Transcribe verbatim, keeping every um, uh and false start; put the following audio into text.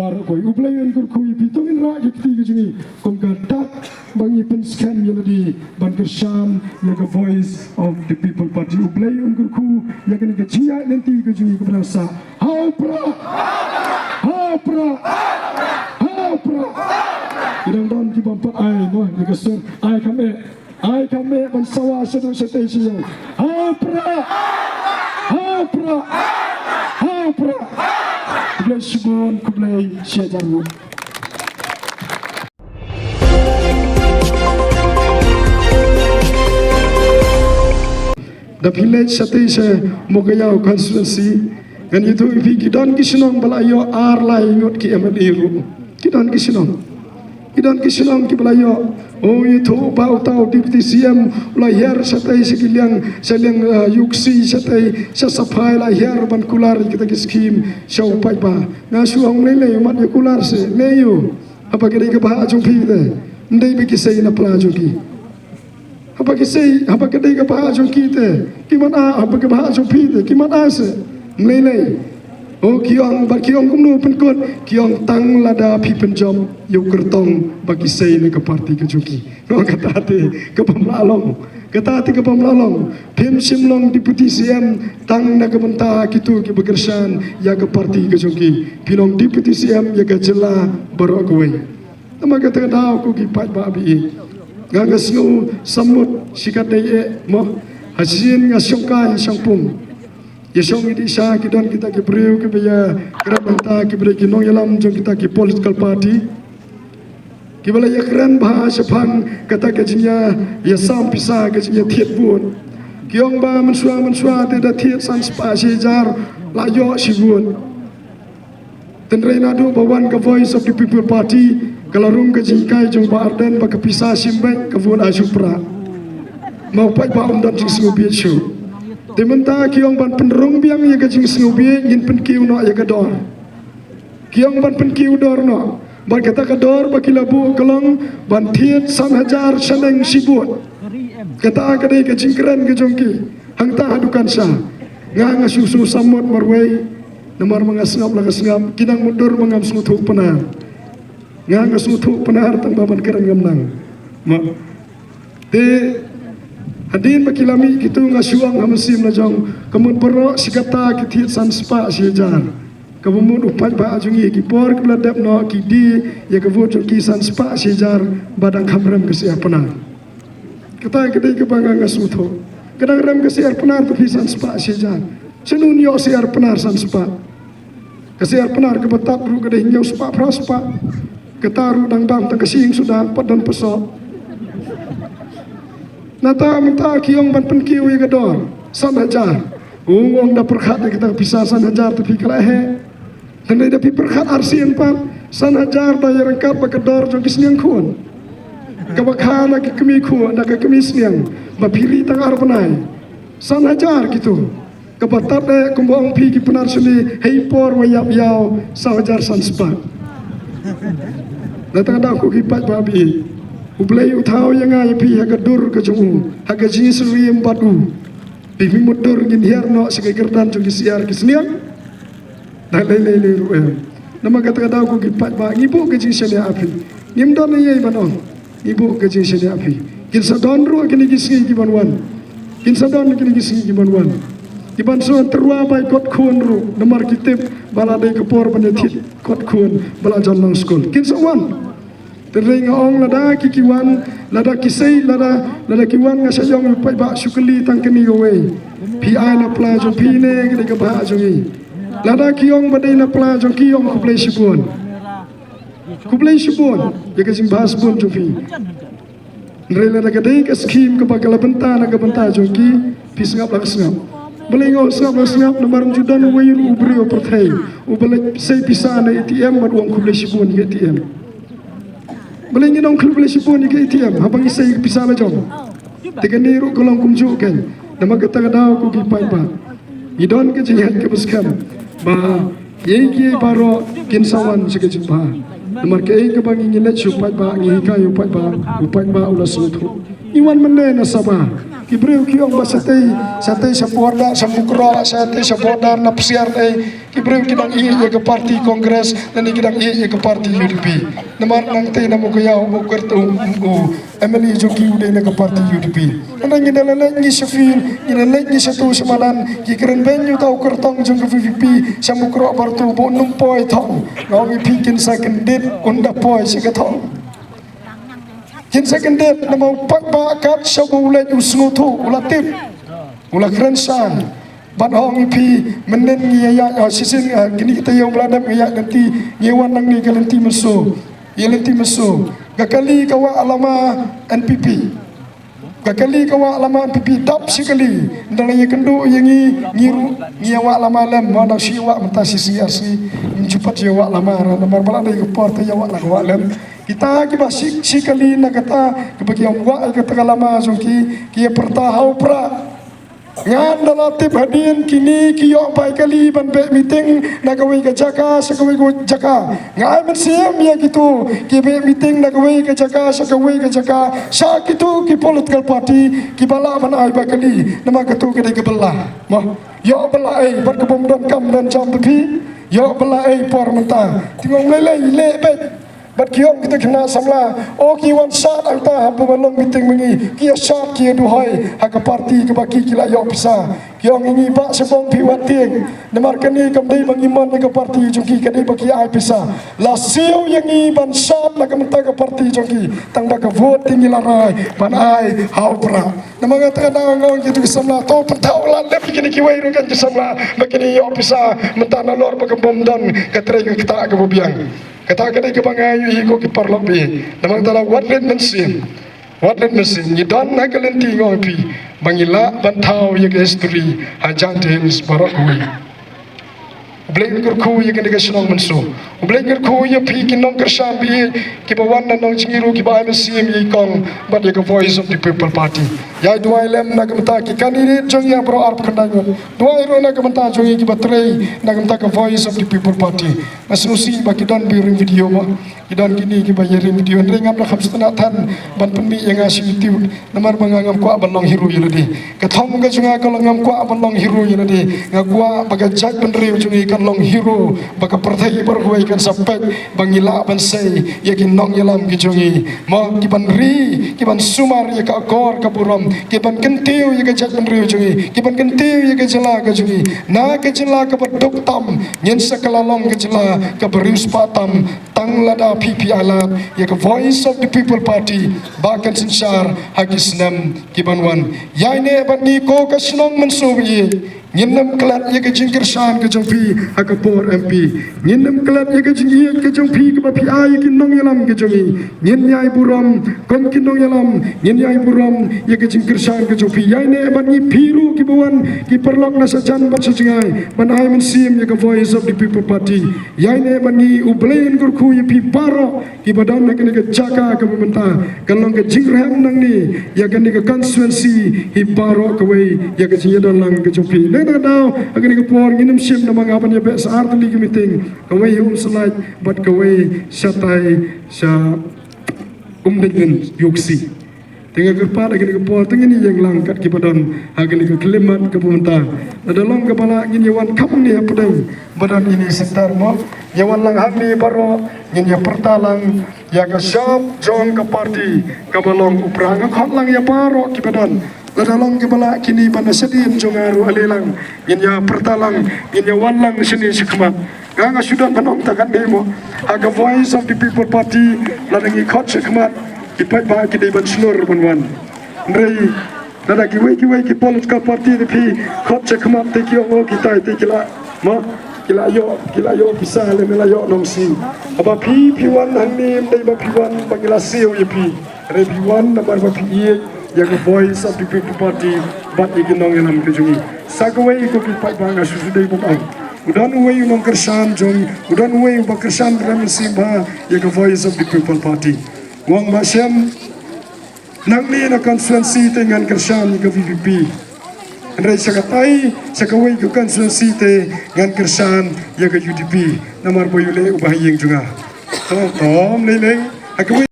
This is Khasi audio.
Ar koi, U Blei un kyrkhu ïa phi. To ngin rah ïa ka kti ka jong ngi kum ka dak ba ngi pynskhem ïa lade ban kyrshan ïa ka Voice of the People Party. U Blei un kyrkhu ïa kane ka jingïaid lynti ka jong ngi kaba dang sah. Ha u Prah! Ha u Prah! Ha u Prah! Ki dang don ki bym pat ai mo ïa ka sur, ai kham eh. Ai kham eh ban sawa shaduh shatei sha ïew. Ha u Prah! Ha u Prah! Ha u Prah! Khublei shibun, khublei shihajar nguh. Da phi leit shatei sha Mowkaiaw constituency, ngan ïathuh ïa phi, ki don ki shnong ba la ïoh ar lai ngut ki M L A ruh. Ki don ki shnong. Ki don ki shnong kiba la ïoh. O, ïathuh ba uta u Deputy C M u la hiar shatei sha ki liang, sha liang, eh, Iooksi shatei, sha Saphai la hiar ban kular ïa kita ki skim sha u paidbah. Nga shu ong lei lei, mat ïa kular seh, lei ïoh. Haba ka dei ka bhah jong phi te, ym dei ba ki sei na pla jong ki. Haba ki sei, haba ka dei ka bhah jong ki te, ki man ah, haba ka bhah jong phi te, ki man ah seh. Ym lei lei. O, ki ong, bad ki ong kumno pynkut, ki ong tang lada phi pynjop ïa u kyrtong ba ki sei na ka party ka jong ki. O, kata te ka bym lah long. Kata te ka bym lah long. Phim shym long Deputy C M tang na ka bynta kito kiba kyrshan ïa ka party ka jong ki. Phi long Deputy C M ïa ka jylla baroh kawei. Namar kata ka daw ko ki paidbah ba ïeit, nga nga sngew samut shikatdei eh mo. Ha shisien nga shongkai ha shongpung. Ïa shong ïa dih sha, ki don kita ki briew kiba ïakren bynta, kiba dei ki nongïalam jong kita ki political party, kiba la ïakren bha shaphang kata ka jingïa, ïasam pisa, ka jingïathied vote. Ki ong ba mynshuwa mynshuwa te da thied san spah shi hajar la ïoh shi vote. Tynrai naduh ba wan ka Voice of the People Party, ka la rung ka jinghikai jong Bah Ardent ba ka pisa shim beit, ka vote ai sha u Prah. Ma u paidbah um don jingsngewbieit shuh. Te mynta ki ong ban pynrung biang ïa ka jingsngewbieit, ngin pynkiew noh ïa ka dor. Ki ong ban pynkiew dor noh. Bad kata ka dor ba ki la buh ka long ban thied san hajar shaneng shi vote. Kata ka dei ka jingkren ka jong ki hangta ha dukan sha. Nga nga shu shu samut marwei. Namar ma nga sngap la ka sngap, ki nang mutdur ma ngam sngewthuh Pnar. Nga nga sngewthuh Pnar tang ba ban kren ngam nang. Ma. Te hadien ba ki la mih kito nga shu ong ha mynsiem la jong, ka mut baroh shi katta ki thied san spah shi hajar. Kaba mut u paidbah jong ngi ki por kiba la dep noh ki die ïa ka vote jong ki san spah shi hajar ba dang kham rem ka syiar Pnar. Kata ka dei kaba nga nga sngewthuh. Ka dang rem ka syiar Pnar, ka phi san spah shi hajar. Shano un ïoh syiar Pnar san spah? Ka syiar Pnar kaba tad ruh ka dei hynñiew spah phra spah. Kata ruh dang bam tang ka shyieng suda, pat don pasoh. Nata mynta ki ong ban pynkiew ïa ka dor san hajar. Ong ong da pyrkhat ïa kata ka pisa san hajar te phi khlem heh. Tang dei da phi pyrkhat arsien pat, san hajar da ïa ryngkat bad ka dor jong ki sniang khun. Kaba kha na ki kmie khun, na ki kmie sniang, ba phi ri tang ar bnai. San hajar kito. Kaba tad eh kumba ong phi ki Pnar shane, hei por wa ïap ïaw, saw hajar san spah. Na tang da ko ki paidbah ba ïeit. U Blei u thaw ïa nga ïa phi ha ka dur ka jong u, ha ka jingsyriem bad u. Phi mutdur ngin hiar noh sha ka kyrdan jong ki syiar ki sniang. Da lei lei lei ruh em. Namar kata ka daw ko ki paidbah ngi buh ka jingshaniah ha phi. Ngim don ei ei ban ong. Ngi buh ka jingshaniah ha phi. Kin sa don ruh kine ki sngi ki ban wan. Kin sa don kine ki sngi ki ban wan. Ki ban sa wan tyrwa bai kot khun ruh. Namar ki tip ba la dei ka por ban ïa thied kot khun ba la jan long skul. Kin sa wan. Te hynrei nga ong lada ki ki wan, lada ki sei, lada, lada ki wan nga sa ong ïa u paidbah shu kylli tang kane kawei. Phi ai na pla jong phi ne ka dei ka bhah jong ngi. Lada ki ong ba dei na pla jong ki ong khublei shibun. Khublei shibun ïa ka jingbha shibun jong phi. Hynrei lada ka dei ka skim kaba ka la bynta na ka bynta jong ki, phi sngap la ka sngap. Balei nga ong sngap la ka sngap, namar ym ju don uwei ruh u briew ha pyrthei uba leit sei pisa na A T M bad u ong khublei shibun ïa ka A T M. Balei ngin ong khublei shibun ïa ka A T M haba ngi sei pisa la jong? Te kane ruh ka long kumjuh kein. Namar kata ka daw ko ki paidbah, ngi don ka jingngeit kaba skhem ba kiei kiei baroh kin sa wan sha ka jingbha. Namar kaei kaba ngi ngi leit sha u paidbah, ngi hikai ïa u paidbah, u paidbah u la sngewthuh. Ngi wan mynne na Sabah, Ki briew ki ong ba shatei, shatei sha border, sha Mukroh, shatei sha border na Psiar, eh, ki briew ki dang ïeit ïa ka party Congress, lane ki dang ïeit ïa ka party U D P. Namar nangtei na Mowkaiaw u kyrtong u M L A jong ki u dei na ka party U D P. Nangta ngi da leit ngi sha field, ngi da leit ngi sha tu sha madan, ki kren beiñ ïa uta u kyrtong jong ka V P P sha Mukroh Bartu ba un ym poi thong. Nga ong ïa phi kin sa kyndit un da poi sha ka thong. Kin sa kyndit namar u paidbah kat shaba u leit u sngewthuh, u la tip, u la kren shai. Bad nga ong ïa phi, mynnin ngi ïa ïaid, oh, shisien, ah, kine ki taïew ba la dep ngi ïaid lynti, ngi wan nangne ka lynti mynso, ïa lynti mynso. Ka kali ka wah lama N P P. Ka kali ka wah lama N P P, dap shi kali. Ynda la ïakynduh ïa ngi, ngi ruh ngi ïa wah lama lem, ma nang shu ïa wah mynta shi sngi ar sngi, ym ju pat ïa wah lama, namar ba la dei ka por te ïa wah la ka wah lem. Kita kiba shi, shi kali na kata, kiba ki ïa wah ïa kata ka lama jong ki, ki ïa pyrta ha u Prah. Ngan da la tip hadien kine ki ïoh bai kali ban beh meeting na kawei ka jaka sha kawei ka jaka. Nga ai mynsiem ïa kito ki beh meeting na kawei ka jaka sha kawei ka jaka, sha kito ki political party kiba lah ban ai bai kali. Namar kato ka dei ka bylla. Mo, ïoh bylla ei, bad ka bym don kam don jam, phi ïoh bylla ei por mynta. Te nga ong lei lei, leh beit. Bad ki ong kita ki khynnah samla, o ki wan shad hangta haba long meeting ma ngi, ki ïa shad ki ïa duhoi ha ka party kaba ki ki la ïoh pisa. Ki ong ïa ngi, Bah Shymbong, phi wad tieng. Namar kane kam dei ba ngi mon ïa ka party jong ki, ka dei ba ki ai pisa. La siew ïa ngi ban shad na ka bynta ka party jong ki, tang ba ka vote te ngi la rai ban ai ha u Prah. Namar kata ka daw nga ong ïa kito ki samla, to pynthaw lad lem ïa kine kiwei ruh, kan ki samla, ba kine ïoh pisa mynta nalor ba ka bym don ka trei ka ktah kaba biang. Kata ka dei kaba nga ïohi, ko ki paralok ba ïeit. Namar kata la wat leit mynsiem. Wat leit mynsiem. Ngi don ha ka lynti, nga ong ïa phi, ba ngi lah ban thaw ïa ka history ha Jaintia Hills baroh kawei. U Blei un kyrkhu ïa kane ka shnong mynso. U Blei un kyrkhu ïa phi ki nongkyrshan ba ïeit kiba wan na Nongjngiru, kiba ai mynsiem ïa i Kong bad ïa ka Voice of the People Party. Ïa duwai lem na ka bynta ki candidate jong ngi baroh arphew khyndai ngut. Duwai ruh na ka bynta jong ngi kiba trei na ka bynta ka Voice of the People Party. Nga sngewsih ba ki don ba ïa ring video mo. Ki don kine kiba ïa ring video, hynrei ngam da kham sngewtynnat than ban pynmih ïa nga sha YouTube, namar ba nga ngam kwah ban long hero ïa lade. Ka thong ka jong nga ka long, ngam kwah ban long hero ïa lade. Nga kwah ba ka jaitbynriew jong ngi kan long hero, ba ka pyrthei baroh kawei kan sa peit ba ngi lah ban sei ïa ki nongïalam ki jong ngi. Mo, ki ban ri, ki ban sumar ïa ka akor ka burom, ki ban kyntiew ïa ka jaitbynriew jong ngi, ki ban kyntiew ïa ka jylla ka jong ngi. Na ka jylla kaba duk tam, ngin sa kylla long ka jylla kaba riewspah tam, tang lada phi phi ai lad ïa ka Voice of the People Party ba kan synshar ha ki snem ki ban wan. Ïaineh bad ngi, ko ka shnong Mynso ba ïeit, ngin ym klet ïa ka jingkyrshan ka jong phi ha ka por M P. Ngin ym klet ïa ka jingïeit ka jong phi kaba phi ai ïa ki nongïalam ki jong ngi. Ngin ïai burom kum ki nongïalam, ngin ïai burom ïa ka jingkyrshan ka jong phi. Ïaineh bad ngi, phi ruh kiba wan, ki paralok na shajan bad shajngai, ban ai mynsiem ïa ka Voice of the People Party. Ïaineh bad ngi, U Blei un kyrkhu ïa phi baroh kiba don ha kane ka jaka kaba mynta. Kan long ka jingrhem nangne ïa kane ka constituency hi baroh kawei ïa ka jingïadon lang ka jong phi. Nangta ka daw ha kane ka por ngin ym shim namar nga ban ïa beh sa ar tylli ka meeting, kawei ha Umsylait bad kawei shatai sha Umdeiñlynyoksi. Te nga kyrpad ha kane ka por te ngin ïeng lang kat kiba don ha kane ka khyllipmat kaba mynta. Lada long kaba lah ngin ïa wan kham ne hapdeng ba don ine i centre mo. Ïa wan lang hangne baroh, ngin ïa pyrta lang ïa ka shop jong ka party kaba long U Prah. Nga khot lang ïa baroh kiba don. Lada long kiba lah kine ban na shadien jong nga ruh, ale lang, ngin ïa pyrta lang, ngin ïa wan lang shane shakhmat. Nga nga shu don ban ong tang katne mo. Ha ka Voice of the People Party, lada ngi khot shakhmat, ki paidbah ki dei ban shlur ban wan. Hynrei lada kiwei kiwei ki political party te phi khot shakhmat te ki ong, o kitai te ki la, mo, ki la ïoh, ki la ïoh pisa lane la ïoh nongsiej. Haba phi phi wan hangne ym dei ba phi wan ba ngi la siew ïa phi. Hynrei phi wan namar ba phi ïeit ïa ka Voice of the People Party bad ïa ki nongïalam ki jong ngi. Sa kawei ko ki paidbah, nga shu shu dei ban ong, u don uwei u nongkyrshan jong, u don uwei uba kyrshan rem mynsiem bha ïa ka Voice of the People Party. U ong, Bah Shyam, nangne na constituency te ngan kyrshan ïa ka V P P. Hynrei sha katai, sha kawei ka constituency te ngan kyrshan ïa ka U D P. Namar ba u leh uba ha ïing jong nga. To, to, ym lei lei. Ha kawei